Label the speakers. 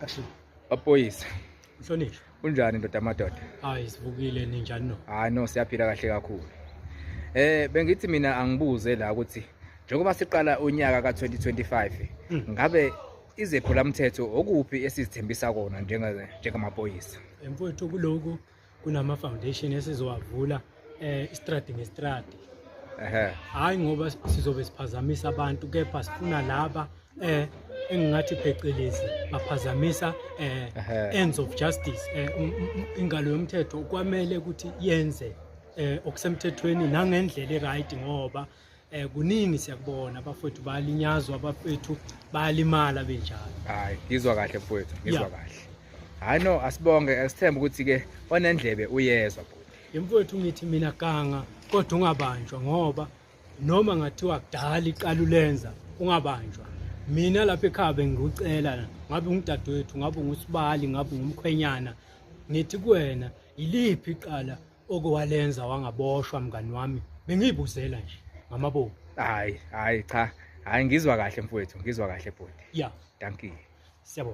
Speaker 1: Action.
Speaker 2: Bapoyisa.
Speaker 1: Mhlonishwa.
Speaker 2: Unjani ndoda amadoda?
Speaker 1: Hayi, sivukile, ninjani no?
Speaker 2: Hayi no, siyaphila kahle kakhulu. Bengithi mina angibuze la ukuthi njengoba siqala unyaka ka-2025, ngabe izephulamthetho okuphi esizithembisa kona njengamaphoyisa?
Speaker 1: Mfowethu, kuloku kunama foundation esizowavula istradi ngestradi. Hayi ngoba sizobe siphazamisa abantu, kepha sifuna laba engingathi phecelezi baphazamisa ends of justice, ingalo yomthetho kwamele ukuthi yenze okusemthethweni nangendlela e-right, ngoba kuningi siyakubona, abafowethu bayalinyazwa, abafowethu bayalimala benjalo.
Speaker 2: Hayi, ngizwa kahle mfowethu, ngizwa kahle. Hayi no, asibonge, asithembe ukuthi ke onendlebe uyezwa bhuti.
Speaker 1: Mfowethu, ngithi mina ganga kodwa ungabanjwa, ngoba noma ngathiwa kudala iqala ulenza, ungabanjwa. Mina lapha ekhaya bengikucela, ngabe ungudadewethu, ngabe ungusibali, ngabe ungumkhwenyana, ngithi kuwena, iliphi icala okowalenza wangaboshwa, mngani wami? Bengiyibuzela nje ngamabomu.
Speaker 2: Hayi, hayi cha. Hayi, ngizwa kahle mfowethu, ngizwa kahle bhuti. Dankie.
Speaker 1: Siyabonga.